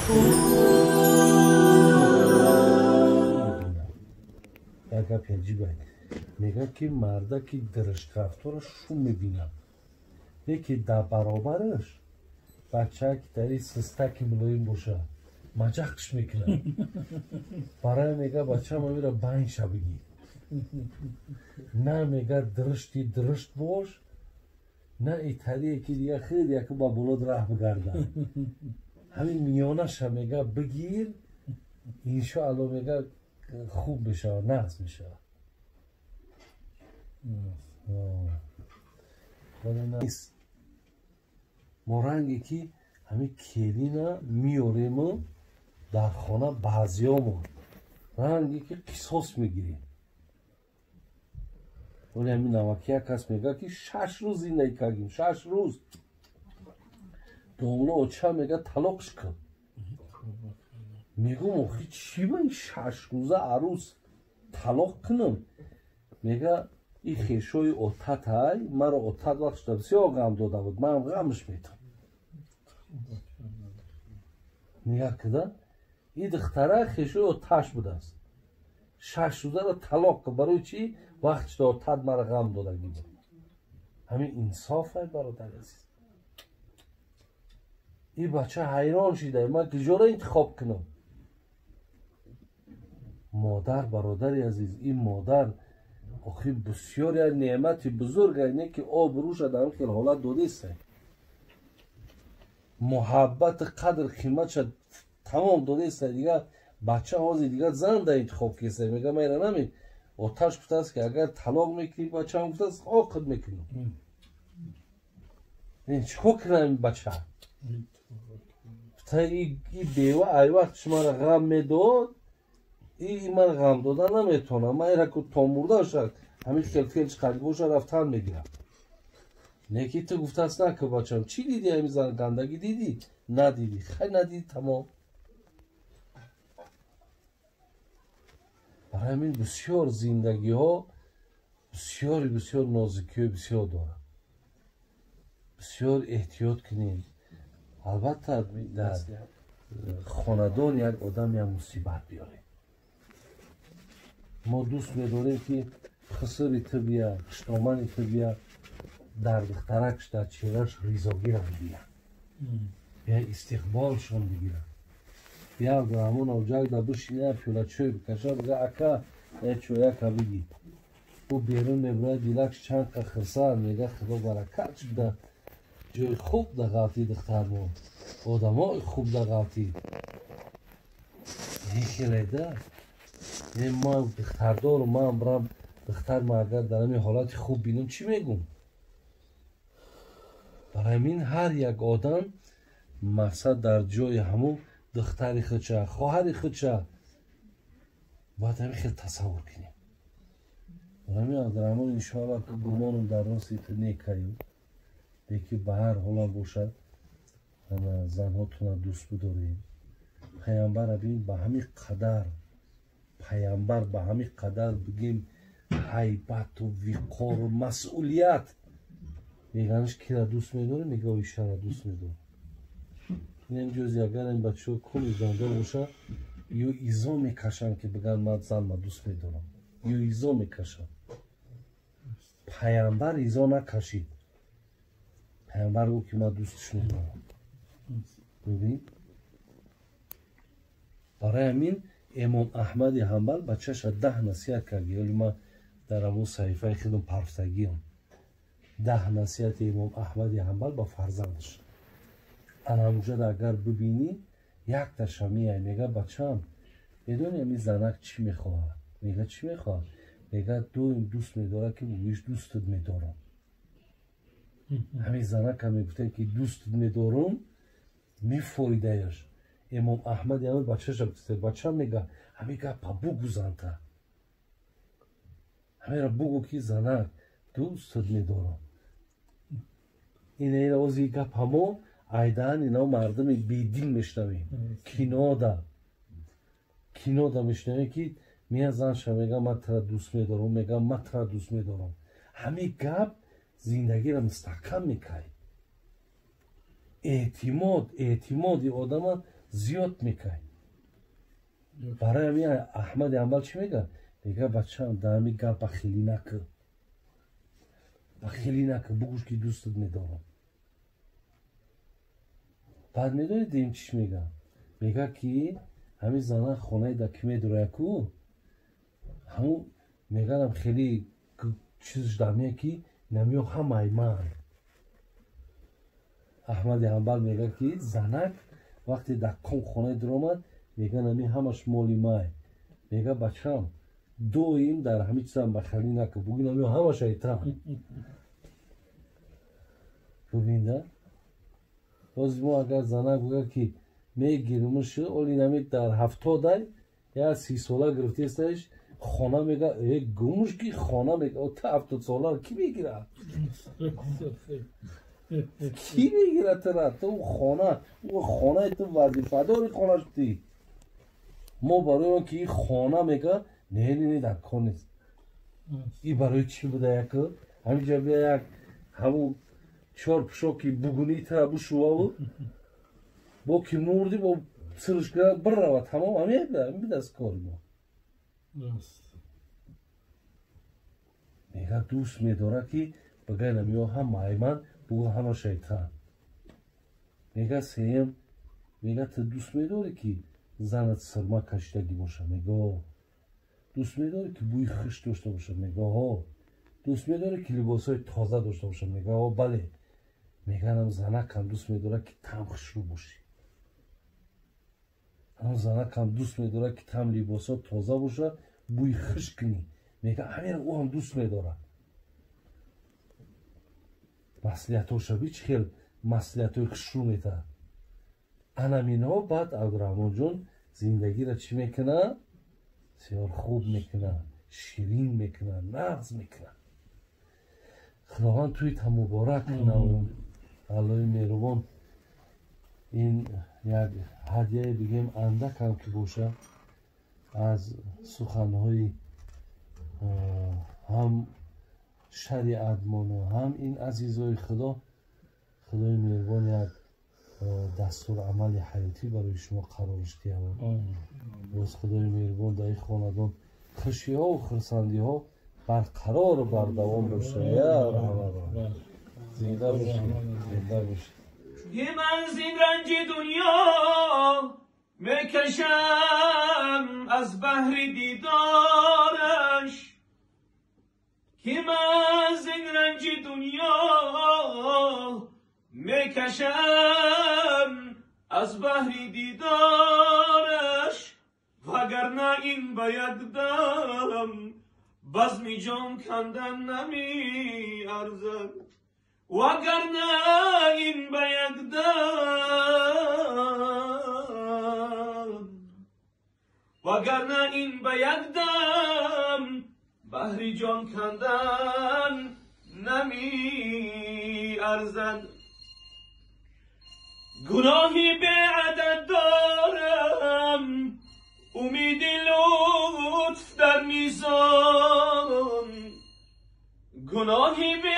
Як гапи аҷибе мегӯяд, ки мардаки диришт-рафторро шум мебинад, леки дар баробараш бачае ки дар ин систаки мулоим бошад, маҷақш мекунад. Барои мега бачаам амира байнша бигир. На мега диришти диришт бош, на итарие ки дига хеле яку ба болод раҳ бигарда. Ҳамин миёнаша мега бигир, иншоалло мега хуб мешавад, нағз мешавад. Мо ранге ки ҳамин келина меорему дар хона баъзиёмон ранге ки қисос мегирем. Вале ҳамин намаки як кас мегӯяд, ки 6 рӯз зиндагӣ кардем, 6 рӯз. Домло оча мега талоқш кун. Мегӯм, охи чӣ ман 6 рӯза арӯс талоқ кунам? Мега и хешои отатай маро отат вақт шуда бисёр ғам дода буд, манам ғамш метам. Нигаҳ кида, и духтара хешои оташ будааст. 6 рӯзаро талоқ кун, барои чӣ? Вақт шуда отат маро ғам додагӣ буд. Ҳамин инсоф ай, бародари азиз. И бача ҳайрон шида, ман куҷоро интихоб кунам? Модар, бародари азиз, ин модар охи бисёр як неъмати бузург не ки обрӯша дар ҳамин хел ҳолат додеста, муҳаббати қадр қиматша тамом додеста. Дигар бача ҳозир дигар зан да интихоб кеста. Мега ман ира нами оташ гуфтааст, ки агар талоқ мекунӣ, бачаам гуфтааст, оқид мекунам. Чӣ кор кунам ин бача? И бева ай вақт шуморо ғам медод, и ман ғам дода наметавонам. Ман ира ку то мурда шад ҳамин хел фелч қадӣ боша, рафтан мегирам. Неки ту гуфтааст, наку бачам, чӣ дидӣ? Ҳамин зан гандагӣ дидӣ? Надидӣ, хай надидӣ, тамом. Барои ҳамин бисёр зиндагиҳо бисёри бисёр нозикиҳои бисёр дорад, бисёр эҳтиёт кунем. Албатта, дар хонадон як одам як мусибат биёрем, мо дӯст медорем, ки хисири ту бия, хиштомани ту бия, дар духтаракш, дар чеҳраш ризогира бигирад, бия истиқболшон бигирад. Бия Абдураҳмон оҷак да бишина, пиёла чой бикаша, бига ака, я чояка бигир. Ӯ берун мебурад, дилакш чанд қа хирсанд, мега худо баракат шуда, ҷои хуб да ғалтӣ, духтармон одамои хуб да ғалтӣ. Хеледа ман духтардору, ман бирам, духтарма агар дар ҳамин ҳолати хуб бинам, чӣ мегӯм? Барои ҳамин ҳар як одам мақсад дар ҷои ҳамун духтари худша, хоҳари худша бояд ҳамин хел тасаввур кунем. Барои ҳамин, Абдураҳмон, иншоалло, гумонам дар рости ту некаю, леки ба ҳар ҳолам бошад, занҳотона дӯст бидорем. Паямбара бин, ба ҳамин қадар паямбар, ба ҳамин қадар бигем ҳайбату виқору масъулият, меганаш кира дӯст медорем? Мега Оишара дӯст медорам. Инам ҷози агар ин бачаҳо коми зандор бошад, ё изо мекашанд, ки биган ман занма дӯст медорам, ё изо мекашанд. Паямбар изо накашид. Паямбар гуфт, ки ман дӯстш медорам. Бибин, барои ҳамин Имом Аҳмади Ҳанбал бачаша 10 насиҳат кард. Ёли ман дар ҳамон саҳифаи худам парфтагиам, 10 насиҳати Имом Аҳмади Ҳанбал ба фарзандаш. Ана ҳамуҷода агар бибинӣ, якташа меяй, мега бачам, медони ҳамин занак чӣ мехоҳад? Мега чӣ мехоҳад? Мега доим дӯст медорад, ки бигӯиш дӯстат медорам. Ҳамин занака мегуфтем, ки дӯстат медорам, мефоидаяш. Имом Аҳмад ҳамин бачаша гуфта, бачам, мега, ҳамин гапа бугӯ занта, ҳаминро бугӯ, ки занак дӯстат медорам. Ина ози гап ҳамо айдаан ино мардуми бедин мешнавем, кинода мешнавем, ки мея занша мега ман тра дӯст медорам, мега ман тра дӯст медорам. Ҳамин гап зиндагиро мустаҳкам мекард. Эътимод, эътимоди одама зиёд мекай. Барои ҳамин Аҳмади Ҳанбал чӣ мега? Мега бачам, дар ҳамин гап бахилӣ накӣ, бахилӣ накӣ, бугӯш ки дӯстат медорам. Баъд медонед дим чиш мега? Мега ки ҳамин зана хонаи да ки медуроя ку, ҳамун меганам хеле чизш дамия ки намиё ҳамаи ман. Аҳмади Ҳанбал мега ки занак вақте дар ком хонаи дуромад, мега нами ҳамаш моли май. Мега бачам, доим дар ҳамин чизам бахалӣ накун, буги намиё ҳамаш айтам. Бубинда, боз мо агар занак буга ки мегирмуш, оли нами дар 70-ай я 30 сола гирифтестаиш хона, мега э гумуш ки хона, мега та 70 сола ки мегирад? Ки мегирад тара? Ту хона, ӯ хонаи ту вазифадори хона шудӣ. Мо барои он ки хона, мега не, не, не, дар кор нест. И барои чӣ буда? Як ҳаминҷа бия, як ҳамун чор пушоки бугунии тара бушуваву бо ки мурдӣ, бо сирш кунад бирава, тамом. Ҳамин бидаст кори мо. Мега дӯст медорад ки бигай намиё ҳамаи ман, бугӯ ҳама шайтан. Мега сеюм, мега ту дӯст медорӣ ки занат сирма кашидагӣ боша? Мега о. Дӯст медорӣ ки бӯи хуш дошта боша? Мега о. Дӯст медорӣ ки либосҳои тоза дошта боша? Мега о, бале. Меганам занакам дӯст медорад ки там хушрӯ бошӣ, ҳам занакам дӯст медорад ки там либосҳо тоза боша, бӯи хуш кунӣ. Мега ҳаминро ӯ ҳам дӯст медорад. Маслиҳатҳоша би чӣ хел маслиҳатҳои хушрӯ метаҳад. Анаминҳо баъд Абдураҳмонҷон зиндагиро чӣ мекунад? Бисёр хуб мекунад, ширин мекунад, нағз мекунад. Худованд туйта муборак кунад. Аллоҳи меҳрубон ин як ҳадияе бигем андакам ки боша аз суханҳои ҳам шариатмону ҳам ин азизои Худо, Худои меҳрубон як дастурамали ҳаётӣ барои шумо қарорш диҳад. Боз Худои меҳрубон дар ин хонадон хушиҳову хурсандиҳо барқарору бардавом бошад. Я раҳмат, зинда бошед, зинда бошед. من زین رنج دنیا میکشم از بهر دیدارش، که من زین رنج دنیا میکشم از بهر دیدارش، وگرنه این به یک دم بزم جان کندن نمی ارزد، وگرنه این به یک دم، وگرنه این به یک دم بهر جان کندن نمی ارزد. گناهی به عدد دارم، امید لطف در میزان، گناهی به